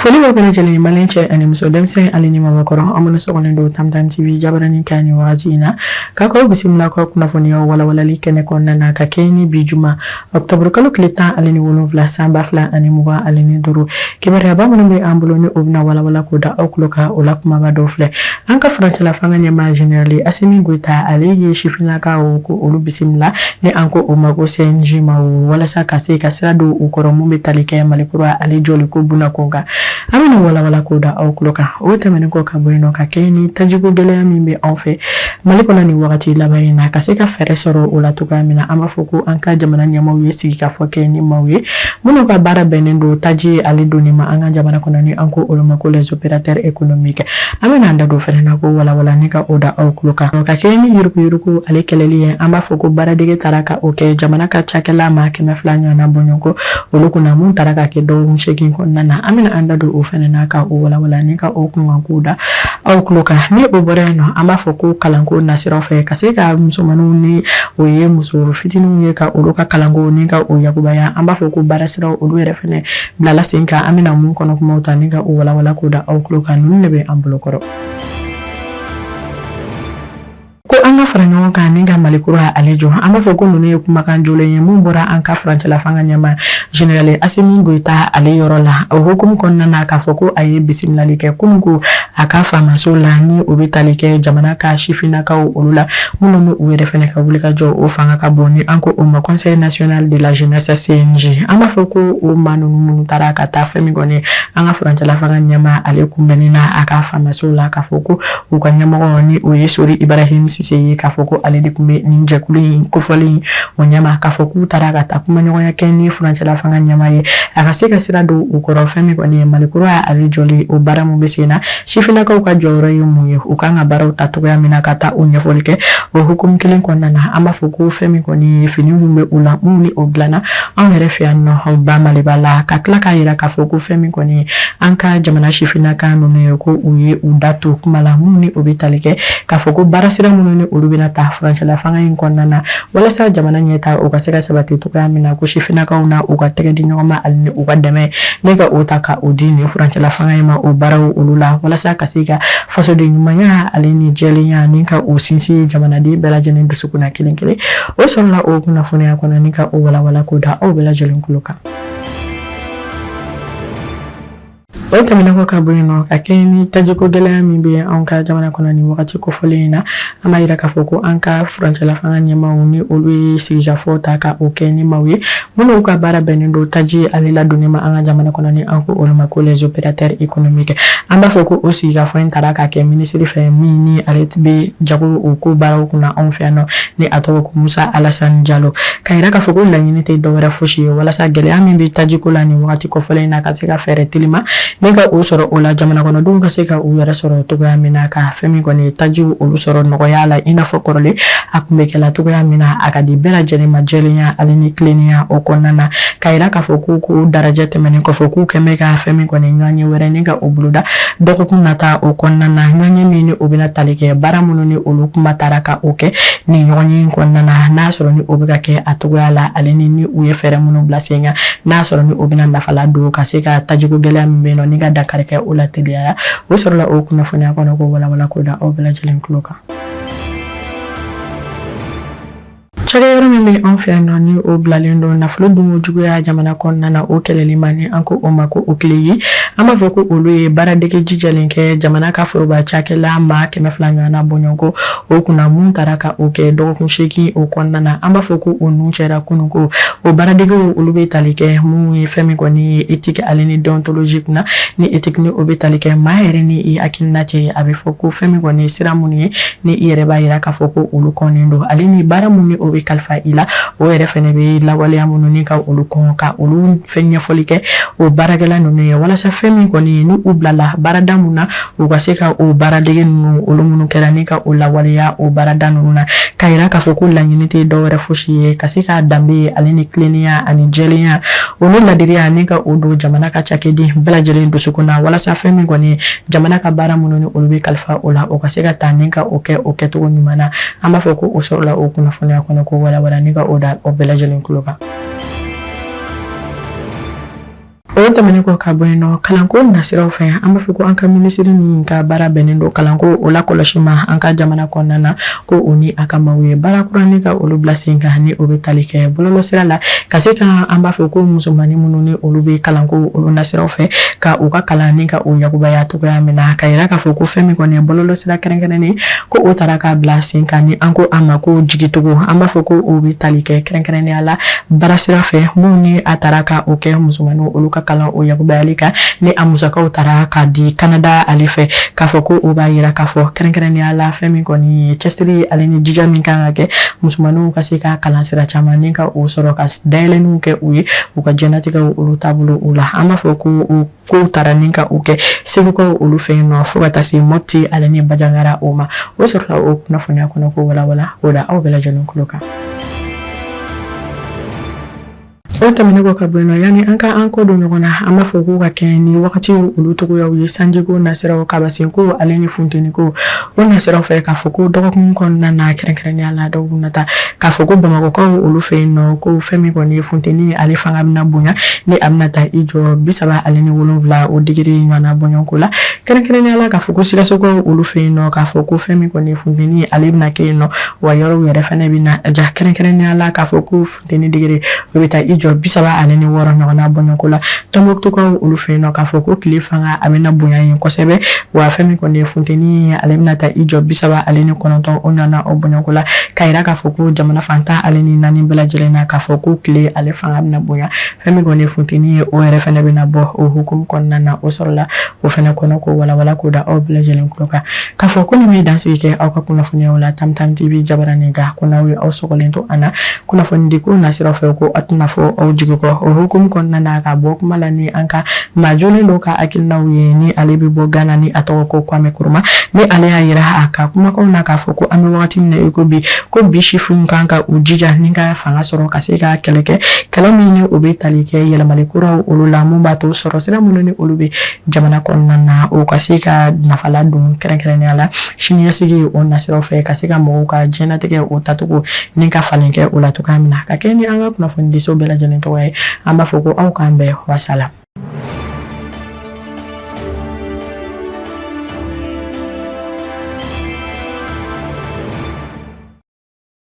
Foli b'aw bɛɛ lajɛlen maliyɛn cɛ ani muso, denmisɛn ani ni mabakɔrɔ, an minnu sɔgɔlen don Tamtam TV jabaranin kan nin wagati in na, k'a k'aw bisimila ka kunnafoniyaw walawalali kɛnɛ kɔnɔna na, ka kɛɲɛ ni bi juma octobre kalo tile 17 san 2025. Kibaruyaba minnu bɛ an bolo ni o bɛna walawala k'o da aw tulo kan, o la kumaba dɔw filɛ. An ka furancɛla fanga ɲɛmaa général Asimi Goyita, ale ye sifinnakaw ko olu bisimila, ni an ko o ma ko CNJ ma, walasa ka se ka sira don u kɔrɔ mun bɛ tali kɛ Mali kura ale jɔli ko buna kun kan. An bɛna walawala k'o da aw tulo kan. O tɛmɛnen kɔ ka bɔ yen nɔ, ka kɛɲɛ ni tajiko gɛlɛya min bɛ anw fɛ Mali kɔnɔ nin wagati laban in na, ka se ka fɛɛrɛ sɔrɔ o la cogoya min na, an b'a fɔ ko an ka jamana ɲɛmaaw ye sigikafɔ kɛ ni maaw ye minnu ka baara bɛnnen don taji ale donni ma an ka jamana kɔnɔ, ni an ko olu ma ko les opérateurs économiques. An bɛna an da don fɛnɛ na ko walawala ni ka o da aw tulo kan. Ka kɛɲɛ ni yuruguyurugu ale kɛlɛli ye, an b'a fɔ ko baaradege taara ka o kɛ jamana ka cakɛla maa 200 ɲɔgɔnna bɔɲɔgɔnko olu kunna, mun taara ka kɛ dɔgɔkun 8 kɔnɔna na. An bɛna an da don o fɛnɛ na ka o walawala ni ka o kunkankow da aw tulo kan. Ni o bɔra yen nɔ, an b'a fɔ ko kalanko nasiraw fɛ, ka se ka musomaninw, ni o ye muso fitininw ye, ka olu ka kalanko ni ka o yakubaya, an b'a fɔ ko baarasiraw olu yɛrɛ fɛnɛ bilala sen kan. An bɛna mun kɔnɔ kumaw ta ni ka o walawala k'o da aw tulo kan. Ninnu de bɛ an bolo kɔrɔ. Ko an ka fara ɲɔgɔn kan ni ka Mali kura ale jɔ, an b'a fɔ ko ninnu ye kumakan jolen ye mun bɔra an ka furancɛla fanga ɲɛmaa général Asimi Goyita ale yɔrɔ la. O hukumu kɔnɔna na, k'a fɔ ko a ye bisimilali kɛ kunun ko a ka faamaso la, ni o bɛ tali kɛ jamana ka sifinnakaw olu la minnu ni u yɛrɛ fɛnɛ ka wulikajɔ o fanga ka bon, ni an ko o ma Conseil national de la jeunesse CNJ. An b'a fɔ ko o maa ninnu minnu taara ka taa fɛn min kɔni an ka furancɛla fanga ɲɛmaa ale kunbɛnni na a ka faamaso la, k'a fɔ ko u ka ɲɛmɔgɔ, ni o ye Sori Ibrahim Sise ye, k'a fɔ ko ale de tun bɛ nin jɛkulu in kofɔlen o ɲɛma, k'a fɔ k'u taara ka taa kumaɲɔgɔnya kɛ ni furancɛla fanga ɲɛmaa ye, a ka se ka sira don u kɔrɔ fɛn min kɔni ye Mali kura ale jɔli o baara mun bɛ sen na, sifinnakaw ka jɔyɔrɔ ye mun ye, u kan ka baaraw ta cogoya min na, ka taa o ɲɛfɔli kɛ. O hukumu kelen kɔnɔna na, an b'a fɔ ko fɛn min kɔni ye fini min bɛ u la minnu ni o dilanna anw yɛrɛ fɛ yan nɔ ba Maliba la, ka tila k'a yira k'a fɔ ko fɛn min kɔni ye an ka jamana sifinnaka ninnu ye, ko u ye u da to kuma la minnu ni o bɛ tali kɛ k'a fɔ ko baarasira minnu ni olu bɛna ta furancɛla fanga in kɔnɔna na walasa jamana ɲɛta o ka se ka sabati cogoya min na, ko sifinnakaw na u ka tɛgɛ di ɲɔgɔn ma ani ni u ka dɛmɛ ne ka o ta ka o di nin furancɛla fanga in ma o baaraw olu la, walasa ka se ka fasoden ɲumanya ale ni jɛlenya ni ka o sinsin jamanaden bɛɛ lajɛlen dusukun na kelen kelen. O sɔrɔla o kunnafoniya kɔnɔ ni ka o walawala k'o da aw bɛɛ lajɛlen tulo kan. O tɛmɛnen kɔ ka bɔ yen nɔ, ka kɛɲɛ ni tajiko gɛlɛya min bɛ anw ka jamana kɔnɔ nin wagati kofɔlen in na, an b'a yira k'a fɔ ko an ka furancɛla fanga ɲɛmaaw ni olu ye sigikafɔ ta ka o kɛ ni maaw ye minnu ka baara bɛnnen don taji ale ladonni ma an ka jamana kɔnɔ, ni an ko olu ma ko les opérateurs économiques. An b'a fɔ ko o sigikafɔ in taara ka kɛ minisiri fɛ min ni ale bɛ jago o ko baaraw kunna anw fɛ yan nɔ, ni a tɔgɔ ko Musa Alasani Jalo, ka yira k'a fɔ ko laɲini tɛ dɔwɛrɛ fosi ye walasa gɛlɛya min bɛ tajiko la nin wagati kofɔlen in na, ka se ka fɛɛrɛ telima ne ka o sɔrɔ o la, jamana kɔnɔdenw ka se ka u yɛrɛ sɔrɔ cogoya min na, ka fɛn min kɔni tajiw olu sɔrɔ nɔgɔya la i n'a fɔ kɔrɔlen a tun bɛ kɛla cogoya min na, a ka di bɛɛ lajɛlen ma jɛlenya ale ni tilennenya o kɔnɔna na. Ka yira k'a fɔ ko ko darajɛ tɛmɛnen kɔfɛ, k'u kɛn bɛ ka fɛn min kɔni ɲɔgɔnye wɛrɛ ni ka o boloda dɔgɔkun nata o kɔnɔna na, ɲɔgɔnye min ni o bɛna tali kɛ baara minnu ni olu kuma taara ka o kɛ nin ɲɔgɔnye in kɔnɔna na, n'a sɔrɔ ni o bɛ ka kɛ a cogoya la, ale ni u ye fɛɛrɛ minnu bila sen kan, n'a sɔrɔ ni o bɛna nafa ladon ka se ka tajiko gɛlɛya min bɛ yen nɔ ni ka dankari kɛ o la teliyara. O sɔrɔla o kunnafoniya kɔnɔ ko walawala k'o da aw bɛɛ lajɛlen tulo kan. Cakɛyɔrɔ min bɛ anw fɛ yan nɔ, ni o bilalen don nafolo dunko juguya jamana kɔnɔna na o kɛlɛli ma, ni an ko o ma ko OCLEI, an b'a fɔ ko olu ye baaradege jijalen kɛ jamana ka foroba cakɛla maa 200 ɲɔgɔnna bɔɲɔgɔnko o kunna, mun taara ka o kɛ dɔgɔkun 8 o kɔnɔna na. An b'a fɔ ko o nun cɛra kunun ko o baaradegew olu bɛ tali kɛ mun ye fɛn min kɔni ye éthique ale ni déontologie kunna, ni éthique ni o bɛ tali kɛ maa yɛrɛ ni i hakilina cɛ, a bɛ fɔ ko fɛn min kɔni ye sira minnu ye ni i yɛrɛ b'a yira k'a fɔ ko olu kɔnnen don, ale ni baara mun ni o bɛ kalifa i la, o yɛrɛ fɛnɛ bɛ lawaleya minnu ni ka olu kɔn, ka olu fɛn ɲɛfɔli kɛ o baarakɛla ninnu ye, walasa fɛn min kɔni ye ni u bilala baarada mun na, u ka se ka o baaradege ninnu olu minnu kɛra ni ka o lawaleya o baarada ninnu na. Ka yira k'a fɔ ko laɲini tɛ dɔwɛrɛ fosi ye ka se ka danbe ale ni tilennenya ani jɛlenya o ni ladiriya ni ka o don jamana ka cakɛden bɛɛ lajɛlen dusukun na, walasa fɛn min kɔni ye jamana ka baara minnu ni olu bɛ kalifa o la, o ka se ka taa ni ka o kɛ o kɛcogo ɲuman na. An b'a fɔ ko o sɔrɔla o kunnafoniya kɔnɔ ko walawala ni ka o da o bɛɛ lajɛlen tulo kan. O tɛmɛnen kɔ ka bɔ yen nɔ, kalanko nasiraw fɛ, an b'a fɔ ko an ka minisiri min ka baara bɛnnen don kalanko o lakɔlɔsi ma an ka jamana kɔnɔna na, ko o ni a ka maaw ye baara kura ni ka olu bila sen kan, ni o bɛ tali kɛ bɔlɔlɔsira la, ka se ka an b'a fɔ ko musomannin minnu ni olu bɛ kalanko olu nasiraw fɛ, ka u ka kalan ni ka o yakubaya cogoya min na, ka yira k'a fɔ ko fɛn min kɔni ye bɔlɔlɔsira kɛrɛnkɛrɛnnen ko o taara k'a bila sen kan, ni an ko a ma ko jigitogo. An b'a fɔ ko o bɛ tali kɛ kɛrɛnkɛrɛnnenya la baara sira fɛ minnu ni a taara ka o kɛ musomanninw olu ka kalan o yakubayali kan, ni a musakaw taara k'a di Canada ale fɛ, k'a fɔ ko o b'a yira k'a fɔ kɛrɛnkɛrɛnnenya la fɛn min kɔni ye cɛsiri ale ni jija min kan ka kɛ musomanninw ka se ka kalan sira caman ni ka o sɔrɔ, ka dayɛlɛnniw kɛ u ye u ka diɲɛnatigɛw olu taabolo u la. An b'a fɔ ko o kow taara ni ka o kɛ Segukaw olu fɛ yen nɔ, fo ka taa se Mɔpti ale ni Bajangara o ma. O sɔrɔla o kunnafoniya kɔnɔ ko walawala o da aw bɛɛ lajɛlen tulo kan. O tɛmɛnen kɔ ka bɔ yen nɔ, yanni an ka an kɔ don ɲɔgɔn na, an b'a fɔ k'u ka kɛ ni wagati olu cogoyaw ye, sanjiko nasiraw, kabasenko ale ni funteniko o nasiraw fɛ, k'a fɔ ko dɔgɔkun kɔnɔna na, kɛrɛnkɛrɛnnenya la dɔgɔkun nata, k'a fɔ ko Bamakɔkaw olu fɛ yen nɔ, ko fɛn min kɔni ye funteni, ale fanga bɛna bonya, ni a bɛna taa i jɔ 37 o degré ɲɔgɔnna bɔɲɔgɔnko la. Kɛrɛnkɛrɛnnenya la, k'a fɔ ko Sikasokaw olu fɛ yen nɔ, k'a fɔ ko fɛn min kɔni ye funteni, ale bɛna kɛ yen nɔ, wa yɔrɔw yɛrɛ fana bɛna ja. Kɛrɛnkɛrɛnnenya la, k'a fɔ ko funteni degré o bɛ taa i jɔ 36 ɲɔgɔnna bɔɲɔgɔnko la. Tɔnbukutukaw olu fɛ yen nɔ, k'a fɔ ko tile fanga a bɛna bonya yen kosɛbɛ, wa fɛn min kɔni ye funteni ye, ale bɛna taa i jɔ 39 o ɲɔgɔnna o bɔɲɔgɔnko la, k'a yira k'a fɔ ko jamana fan 14 bɛɛ lajɛlen na, k'a fɔ ko tile ale fanga bɛna bonya, fɛn min kɔni ye funteni ye, o yɛrɛ fana bɛna bɔ o hukumu kɔnɔna na. O sɔrɔla o fana kɔnɔ ko walawala k'o da aw bɛɛ lajɛlen tulo kan, k'a fɔ ko nin bɛ dansigi kɛ aw ka kunnafoniyaw la Tam Tam TV jabaranin kan, ko n'aw ye aw sɔgɔlen to an na kunnafoni di ko nasira fɛ, ko a tɛna fɔ aw jigi kɔ. O hukumu kɔnɔna na, ka bɔ kuma la ni an ka maa jolen dɔ ka hakilinaw ye, ni ale bɛ bɔ Ghana, ni a tɔgɔ ko Kwame Nkrumah, ni ale y'a yira a ka kumakanw na k'a fɔ ko an bɛ wagati min na i ko bi, ko bi sifinw kan ka u jija ni ka fanga sɔrɔ, ka se ka kɛlɛ kɛ, kɛlɛ min ni o bɛ tali kɛ yɛlɛmali kuraw olu la, mun b'a to sɔrɔ sira minnu ni olu bɛ jamana kɔnɔna na, o ka se ka nafa ladon, kɛrɛnkɛrɛnnenya la siniɲɛsigi o nasiraw fɛ, ka se ka mɔgɔw ka diɲɛnatigɛ o tacogo ni ka falen kɛ o la cogoya min na. Ka kɛ ni an ka kunnafonidiso bɛɛ lajɛlen tɔgɔ ye, an b'a fɔ ko aw k'an bɛn, wasala.